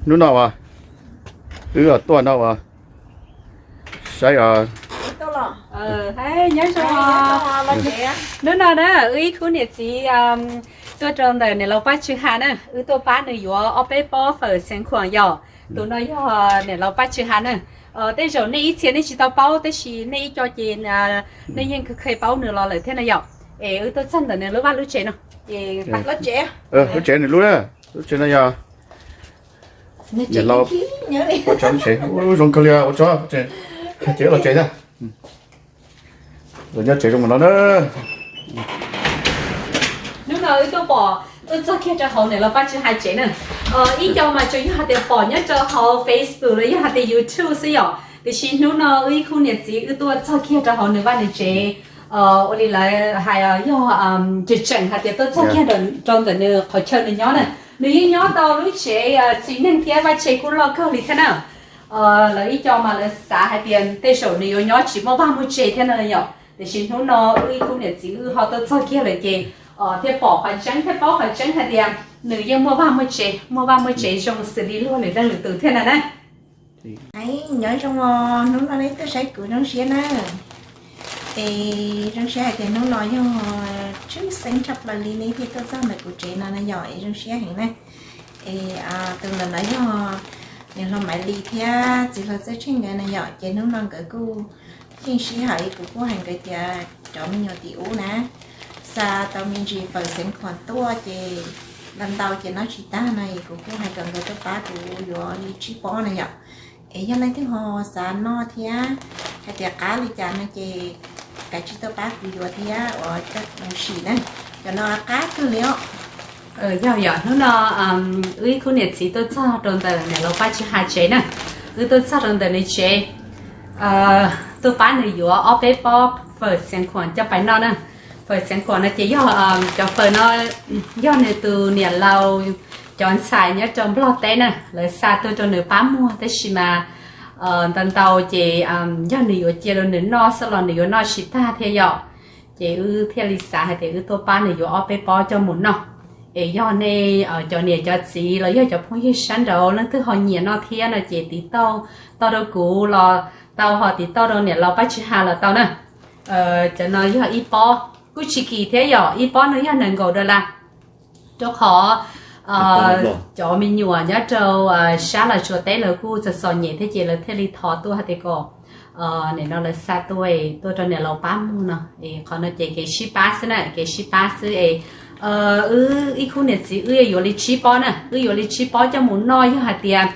Hnub no uas wb tuaj no uas saib os. Nyob zoo. Hnub no na wb ib khub niam txiv tuaj rau ntawm niam laus Paj Tsw Ha na, wb tuaj pab nws yuav ob peb pob fawm xeev khuam yom. Tus no yog niam laus Paj Tsw Ha na. Tej zaum nej ib txhia nej tsis tau paub tab sis nej ib co ces nej yeej kheev paub nws los lawm thiab na yom. Es wb tuaj txog ntawm nws lub vaj lub tsev no. Lub tsev nws lub, lub tsev no yog niam laus Paj Tsw Ha lub tsev. Ua zoo kawg li, ua tsaug, ces los tsev thiab. Los nyob tsev zoo no na. Hnub no wb tuaj pom, tuaj txog kiag rau hauv niam laus Paj Tsw Ha tsev na. Ib co mas tsuas yog hais tias pom nyob rau hauv Facebook los yog hais tias YouTube xwb yom, tiam sis hnub no wb ib khub niam txiv wb tuaj txog kiag rau hauv nws vaj nws tsev. Ua li lawv hais yog tseem tseem hais tias tuaj txog kiag rau ntawm nws qhov chaw nws nyob na. Nws yeej nyob tau lub tsev txiv neej thiab vaj tsev kuj loj kawg li thiab na. Lawv ib co mas lawv xav hais tias tej zaum nws yuav nyob tsis muaj vaj muaj tsev thiab no yom, tiam sis hnub no wb ib khub niam txiv wb ho tuaj txog kiag lawm ces thiaj pom qhov tseeb thiaj paub qhov tseeb hais tias nws yeej muaj vaj muaj tsev, muaj vaj muaj tsev zoo xws li luag lwm leej lwm tus thiab no na. Nyob zoo os, hnub no nej tuaj saib kuv zoo siab na. Es zoo siab hais tias hnub no yog tshwj xeeb tshaj plaws li nej thiaj tuaj txog ntawm kuv tsev no na yom, es zoo siab heev na. Es tus ntawm no yog niam hluas Maiv Lis thiab txiv hluas Txawj Tsheej nkawd na yom, ces hnub no nkawd kuj yeej sib haum es kuv kuj hais nkawd tias cov me nyuam tim ub na, xa tau me ntsis fawm xeev khuam tuaj ces ntau ntau ces noj tsis tag no es kuv kuj hais kom nkawd tuaj pab kuv yuav li tsib pob na yom. Es yog leej twg ho xav noj thiab hais tias qab li cas no ces kav tsij tuaj pab kuv yuav thiab uas coj mus sim na. Cov no qab kawg li os. Yog yog hnub no wb ib khub niam txiv tuaj txog rau ntawm niam laus Paj Tsw Ha tsev na. Wb tuaj txog rau ntawm nws tsev, tuaj pab nws yuav ob peb pob fawm xeev khuam coj pais noj na. Fawm xeev khuam no ces yog cov fawm no yog nws tus niam laus cov ntxhais nyob rau Nplog teb na, lawv xa tuaj rau nws pab muag tab sis mas ntau ntau ces yog nws yuav cia rau nws noj xwb los nws yuav noj tsis tag thiab yom. Ces wb thiaj li xav hais tias wb tuaj pab nws yuav ob peb pob coj mus noj. Es yog nej cov niam cov txiv los yog cov phooj ywg sab nraud leej twg ho nyiam noj thiab no ces tiv tauj tau rau kuv los tau, ho tiv tauj rau niam laus Paj Tsw Ha los tau na. Cov no yog ib pob, kuj tsis kim thiab yom, ib pob no yog nees nkaum dollar. Rau qhov cov me nyuam nyob rau sab Los Tsuas teb lawv kuj txom txom nyem thiab ces lawv thiaj li thov tuaj hais tias kom nim no lawv xa tuaj, tuaj rau niam laus pab muag no. Es qhov no ces kev sib pab xwb na, kev sib pab xwb es wb ib khub niam txiv wb yuav li tsib pob na, wb yuav li tsib pob coj mus noj, yog hais tias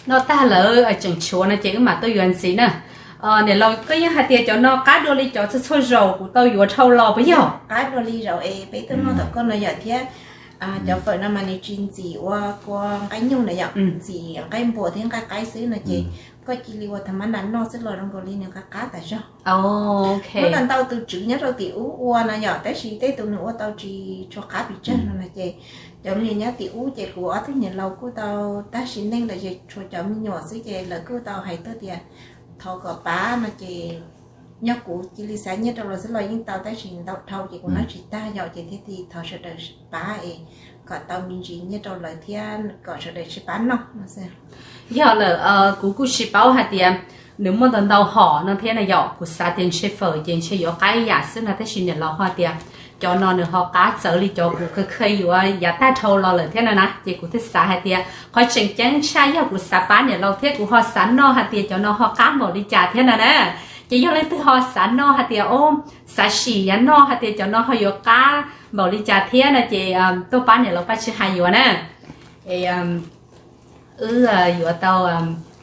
noj tag lawm tseem tshuav no ces wb mam tuaj yuav ntxiv na. Niam laus, koj yeej hais tias cov no qab dua li cov txhua txhua zaus kuv tau yuav dhau los puas yog? Qab dua li zaum es peb tuaj noj tom koj no yom thiab. Cov fawm no mas nws tsis ntxim ua kua nqaij nyuj na yom, ntxim nqaij npua thiab nqaij qaib xwb no ces koj cia li ua tha mab nas noj xwb los zoo nkaus li nws qab qab tas zog. Muaj ntau tus tswv nyob rau tim ub ua no yom, tab sis tej tus nws ua tau tsis tshua qab pes tsawg no no ces cov me nyuam nyob tim ub ces kuv ob tug niam laus kuj tau tag sim neej lawm ces tshuav cov me nyuam xwb ces lawv kuj tau hais tuaj tias thov kom pab no ces yog kuv cia li xav nyiaj rau lawv xwb los yeej tau tab sis ntau dhau ces kuv noj tsis tag yom ces thiaj li thov sawv daws pab es kom tau me ntsis nyiaj rau lawv thiab kom sawv daws sib pab noj no xwb. Yog lawm, kuv kuj tsis paub hais tias nws muaj ntau ntau hom no thiab na yom, kuv xav tias ntshe fawm ces ntshe yuav qab ib yam xwb no tab sis niam laus ho tias cov no nws ho qab txawv li cov kuv kheev kheev yuav yav tag dhau los lawm thiab no na ces kuv thiaj xav hais tias qhov tseem ceeb tshaj yog kuv xav pab niam laus thiab kuv ho xav noj hais tias cov no ho qab npaum li cas thiab no na. Ces yog leej twg ho xav noj hais tias, o, xav sim yav noj hais tias cov no ho yuav qab npaum li cas thiab no ces tuaj pab niam laus Paj Tsw Ha yuav na. Es wb yuav tau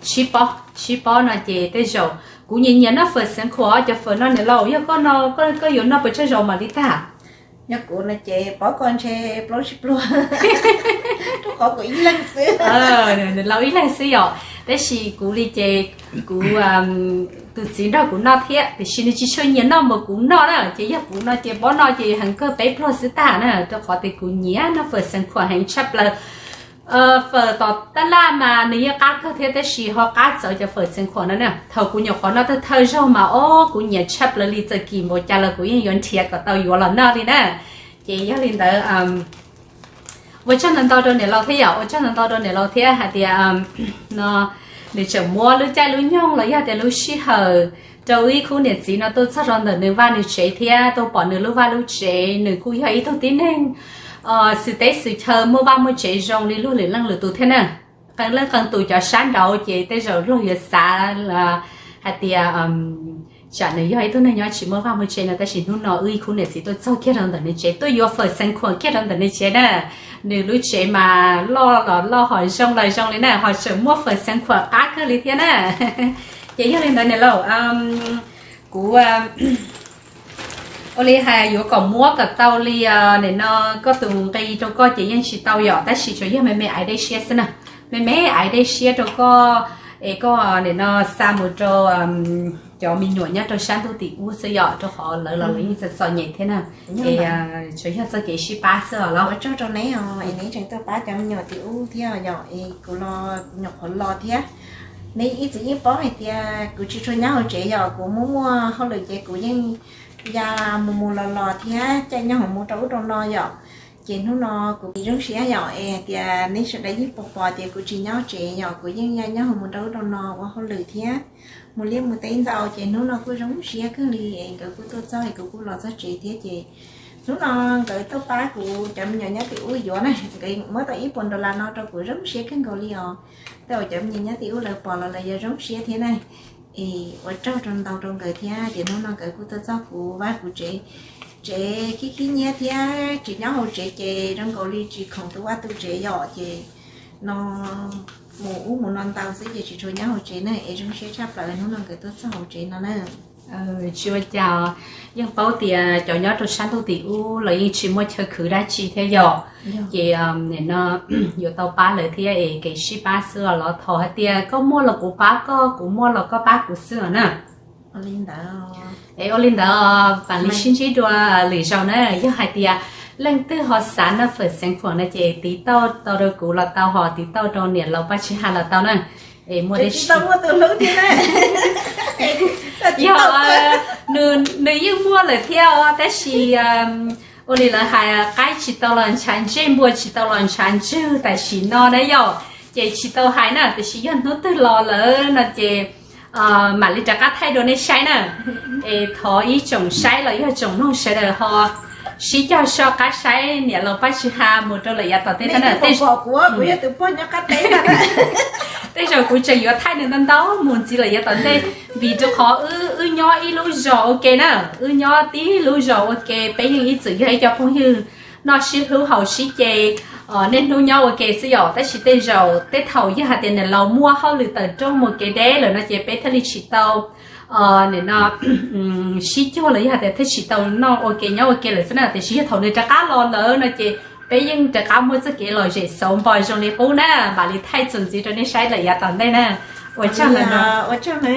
tsib pob, tsib pob no ces tej zaum kuv nyiam nyiam noj fawm xeev khuam, cov fawm no niam laus yog koj no, koj yuav noj puas tsawg zaus mam li tag? Yog kuv no ces paub koj ntshe plaub tsib pluag, rau qhov kuv ib leeg xwb. Niam laus ib leeg xwb yom, tab sis kuv li ces kuv tus txiv nrog kuv noj thiab tiam sis nws tsis tshua nyiam noj npaum kuv noj na ces yog kuv no ces pob no ces heev kawg peb pluag xwb tag na rau qhov tias kuv nyiam noj fawm xeev khuam heev tshaj plaws. Fawm tom tab laj mas nws yeej qab kawg thiab tab sis ho qab txawv cov fawm xeev khuam no na. Thaum kuv nyuam qhuav noj thawj thawj zaug mas o kuv nyiam tshaj plaws li, txawm kim npaum cas los kuv yeej yuav nrhiav kom tau yuav los noj li na. Ces yog li ntawd Ua tsaug ntau ntau rau niam laus thiab yom, ua tsaug ntau ntau rau niam laus thiab hais tias no nws tseem muab lub caij lub nyoog los yog tias lub sij hawm rau wb ib khub niam txiv no tuaj txog rau ntawm nws vaj nws tsev thiab tuaj pom nws lub vaj lub tsev. Nws kuj yog ib tug tib neeg xwm teb xwm chaw muaj vaj muaj tsev zoo li luag lwm leej lwm tus thiab na. Qee leej qee tus cov sab nraud ces tej zaum luag yuav xav hais tias tsam nws yog ib tug neeg nyob tsis muaj vaj muaj tsev no, tab sis hnub no wb ib khub niam txiv tuaj txog kiag rau ntawm nws tsev, tuaj yuav fawm xeev khuam kiag rau ntawm nws tsev na. Nws lub tsev mas loj los loj, ho zoo los zoo li na, ho tseem muaj fawm xeev khuam qab kawg li thiab na. Ces yog li ntawd niam laus, kuv ua li hais yuav kom muab kom tau li nim no koj tus nqi rau koj ces yeej tsis tau yom, tab sis tsuas yog me me aiv dej siab xwb na. Me me aiv dej siab rau koj es koj nim no xa mus rau cov me nyuam nyob rau sab ntuj tim ub xwb yom, rau qhov lawv los lawv yeej txom txom nyem thiab na. Es tsuas yog txoj kev sib pab xwb os los. Ua tsaug rau neb os, es neb tseem tuaj pab cov me nyuam tim ub thiab yom, es kuv los nyuam qhuav los thiab. Neb ib txwm yeej paub hais tias kuv tsis tshua nyob hauv tsev yom, kuv muaj muaj hauj lwm ces kuv yeej ya mus mus los los thiab caij nyob hoom mus rau ub rau no yom. Ces hnub no kuv zoo siab yom, es hais tias neb sawv daws yeej pom pom tias kuv tsis nyob tsev yom, kuv yeej ya nyob hoom mus rau ub rau no ua hauj lwm thiab mus liaj mus teb ntau, ces hnub no kuj zoo siab kawg li es nkawd kuj tuaj txog es kuv kuj los txog tsev thiab. Ces hnub no nkawd tuaj pab kuv cov me nyuam nyob tim ub yuav na, nkawd muab tau ib puas dollar no rau kuv zoo siab kawg nkaus li os. Tej uas cov me nyuam nyob tim ub lawv pom los lawv yuav zoo siab thiab na. Es ua tsaug rau ntau rau nkawd thiab, ces hnub no nkawd kuj tuaj txog kuv vaj kuv tsev, tsev khib khib nyiab thiab tsis nyob hauv tsev ces zoo nkaus li tsis khoom tu vaj tu tsev yom, ces no mus ub mus no ntau xwb ces tsis tshua nyob hauv tsev na, es zoo siab tshaj plaws hnub no nkawd tuaj txog hauv tsev no na. Tsis ua cas, yeej paub tias cov nyob rau sab ntuj tim ub los yeej tsis muaj chaw khwv dab tsi thiab yom. Ces nim no yuav tau pab lawv thiab es kev sib pab xwb os los, thov hais tias koj muaj los kuv pab koj, kuv muaj los koj pab kuv xwb os na. Es ua li ntawd, vam li sib ntsib dua lwm zaus na. Yog hais tias leej twg ho xav noj fawm xeev khuam no ces tiv tauj tau rau kuv los tau, ho tiv tauj rau niam laus Paj Tswv Ha los tau na. Es muaj dab tsi, yog nws yeej muaj lawm thiab os, tab sis ua li lawv hais, qaib tsis tau los ntshav ntsej, npua tsis tau los ntshav ntswg tam sim no na yom. Ces tsis tau hais na, tiam sis yog hnub twg los lawm no ces mam li rov qab thaij dua nej saib na. Es thov ib tsoom saib los yog tsoom mloog sawv daws ho sib cog soj qab saib niam laus Paj Tswv Ha mus rau lawm yav tom ntej na. Tej zaum kuv tseem yuav thaij nws ntau ntau mus ntxiv lawm yav tom ntej, vim rau qhov wb nyob ib lub zos ua ke na, wb nyob tib lub zos ua ke, peb yeej ib txwm yog ib co phooj ywg noj sib hlub haus sib ce. Niaj hnub nyob ua ke xwb yom, tab sis tej zaum tej thaum yog hais tias niam laus muaj hauj lwm tawm rooj mus kev deb lawm no ces peb thiaj li tsis tau nim no sib cuag los yog hais tias thiaj tsis tau noj ua ke nyob ua ke lawm xwb na. Tiam sis yog thaum nws rov qab los lawm no ces peb yeej rov qab muaj txoj kev lom zem xauv npo zoo li qub na, mam li thaij txuas ntxiv rau nej saib lawm yav tom ntej na. Ua tsaug ntau. Ua tsaug na.